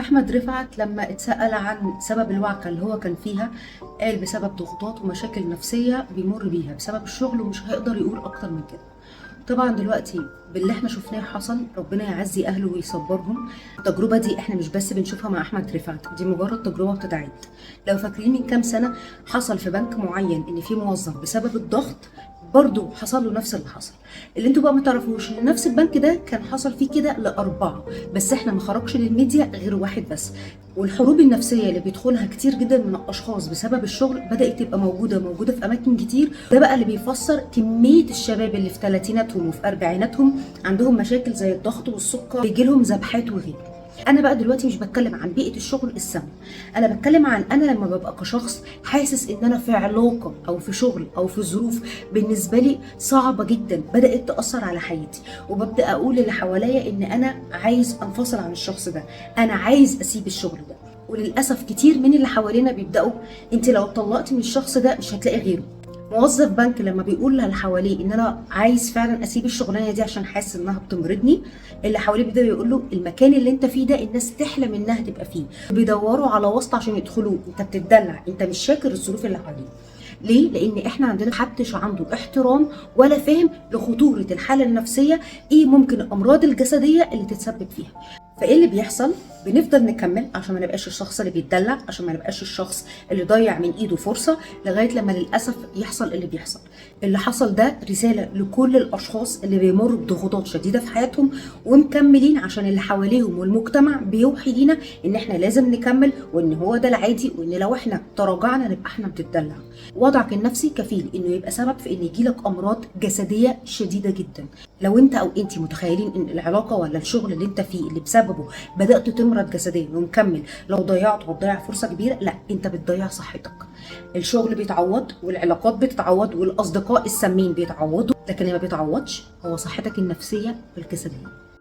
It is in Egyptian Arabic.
احمد رفعت لما اتسأل عن سبب الوعكة اللي هو كان فيها قال بسبب ضغوطات ومشاكل نفسية بيمر بيها بسبب الشغل، ومش هيقدر يقول اكتر من كده. طبعا دلوقتي باللي احنا شفناه حصل، ربنا يعزي اهله ويصبرهم. التجربة دي احنا مش بس بنشوفها مع احمد رفعت، دي مجرد تجربه بتتعاد. لو فاكرين من كام سنة حصل في بنك معين ان في موظف بسبب الضغط برضه حصل له نفس اللي حصل. اللي انتوا بقى ما تعرفوش ان نفس البنك ده كان حصل فيه كده لاربعة، بس احنا ما خرجش للميديا غير واحد بس. والحروب النفسية اللي بيدخلها كتير جدا من الاشخاص بسبب الشغل بدات تبقى موجودة في اماكن كتير. ده بقى اللي بيفسر كمية الشباب اللي في ثلاثيناتهم وفي اربعيناتهم عندهم مشاكل زي الضغط والسكر، بيجي لهم ذبحات وغيره. انا بقى دلوقتي مش بتكلم عن بيئة الشغل السامة، انا بتكلم عن انا لما ببقى كشخص حاسس ان انا في علاقة او في شغل او في ظروف بالنسبة لي صعبة جدا بدات تاثر على حياتي، وببدا اقول للي حواليا ان انا عايز انفصل عن الشخص ده، انا عايز اسيب الشغل ده. وللاسف كتير من اللي حوالينا بيبداوا انت لو اتطلقتي من الشخص ده مش هتلاقي غيره. موظف بنك لما بيقول للي حواليه ان انا عايز فعلا اسيب الشغلانة دي عشان حاسس انها بتمرضني، اللي حواليه بيبدا يقول له المكان اللي انت فيه ده الناس تحلم انها تبقى فيه، بيدوروا على واسطه عشان يدخلوه. انت بتدلع، انت مش شاكر الظروف اللي حواليك. ليه؟ لان احنا عندنا محدش عنده احترام ولا فهم لخطوره الحالة النفسية، ايه ممكن الامراض الجسدية اللي تتسبب فيها. فايه اللي بيحصل؟ بنفضل نكمل عشان ما نبقاش الشخص اللي بيتدلع، عشان ما نبقاش الشخص اللي ضيع من ايده فرصة، لغاية لما للاسف يحصل اللي بيحصل. اللي حصل ده رسالة لكل الاشخاص اللي بيمروا بضغوطات شديدة في حياتهم ومكملين عشان اللي حواليهم والمجتمع بيوحي لينا ان احنا لازم نكمل، وان هو ده العادي، وان لو احنا تراجعنا نبقى احنا بنتدلع. وضعك النفسي كفيل انه يبقى سبب في ان يجيلك امراض جسدية شديدة جدا. لو انت او انت متخيلين ان العلاقة ولا الشغل اللي انت فيه اللي بسببه بدات تمرض جسديا ومكمل، لو ضيعته هتضيع فرصة كبيرة، لا، انت بتضيع صحتك. الشغل بيتعوض والعلاقات بتتعوض والاصدقاء السامين بيتعوضوا، لكن اللي ما بيتعوضش هو صحتك النفسية والجسدية.